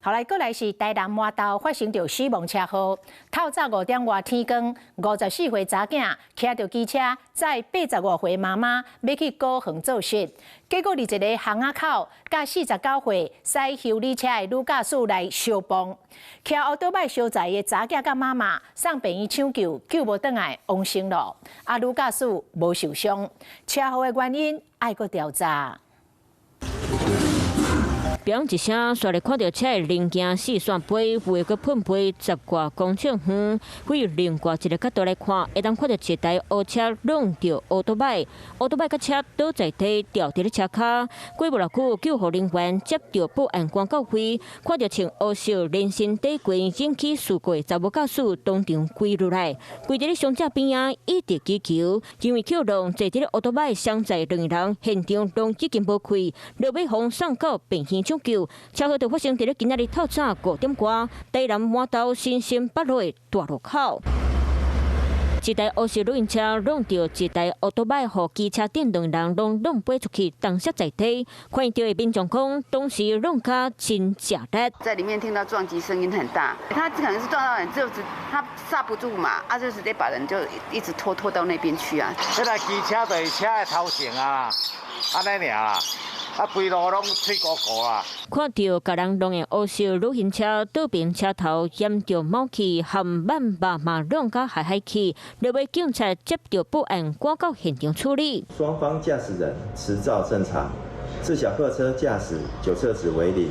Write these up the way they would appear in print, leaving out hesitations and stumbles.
後來過來是台南麻豆發生著死亡車禍，透早5點外天光，54歲查囝騎著機車載85歲媽媽欲去高雄做穡，結果佇一个巷仔口，佮49歲駛修理車的女駕駛來相碰，騎歐多擺相載的查囝佮媽媽送病院搶救，救無轉來往生囉，啊女駕駛無受傷，車禍的原因愛閣調查。砰一聲，煞來看著車的零件四散飛，有的閣噴飛十外公尺遠。對另外一个角度來看，會當看著一台烏車挵著歐多擺，歐多擺佮車倒在地，吊佇咧車跤。過無偌久，救護人員接著報案趕到位，看著穿烏色連身短裙引起事故的查某駕駛當場跪落來，跪佇咧傷者邊仔，一直祈求，因為去撞坐佇咧歐多擺相載兩个人，現場攏已經無氣，落尾予送到病院搶救。車禍就發生佇咧今仔日透早5點外，台南麻豆新生北路的大路口。一台烏色旅行車挵著一台歐多擺，予機車頂兩人攏挵飛出去，重摔在地。看著的民眾講，當時挵甲真吃力。在裡面聽到撞擊聲音很大，他可能是撞到人，就是他剎不住嘛，啊就直接把人就一直拖拖到那邊去啊。這台機車就是車的頭前啊，按呢爾啦。啊，規路攏碎糊糊啊！看著共人挵的烏色旅行車倒爿車頭嚴重冒氣，含萬肉嘛挵甲海海去，落尾警察接著報案，趕到現場處理。雙方駕駛人持照正常，自小客車駕駛酒測值為零，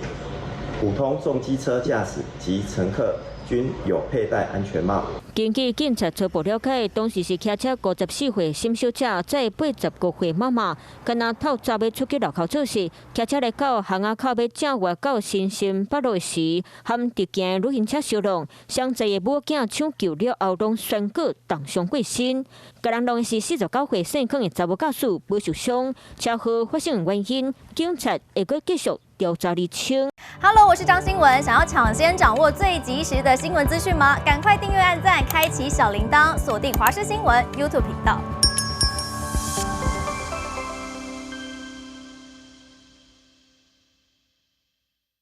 普通重機車駕駛及乘客均有佩戴安全帽。根據警察初步了解，當時是騎車54歲沈小姐載85歲媽媽，敢若透早欲出去路口做事，騎車來到巷仔口欲正越到新生北路時，含直行的旅行車相撞，相載的母囝搶救了後，攏宣告重傷過身。共人挵的是49歲姓康的查某駕駛，無受傷。車禍發生的原因，警察會閣繼續調查釐清。 Hello，我是張新聞，想要搶先掌握最及時的新聞資訊嗎？趕快訂閱、按讚、開啟小鈴鐺，鎖定華視新聞 YouTube 頻道。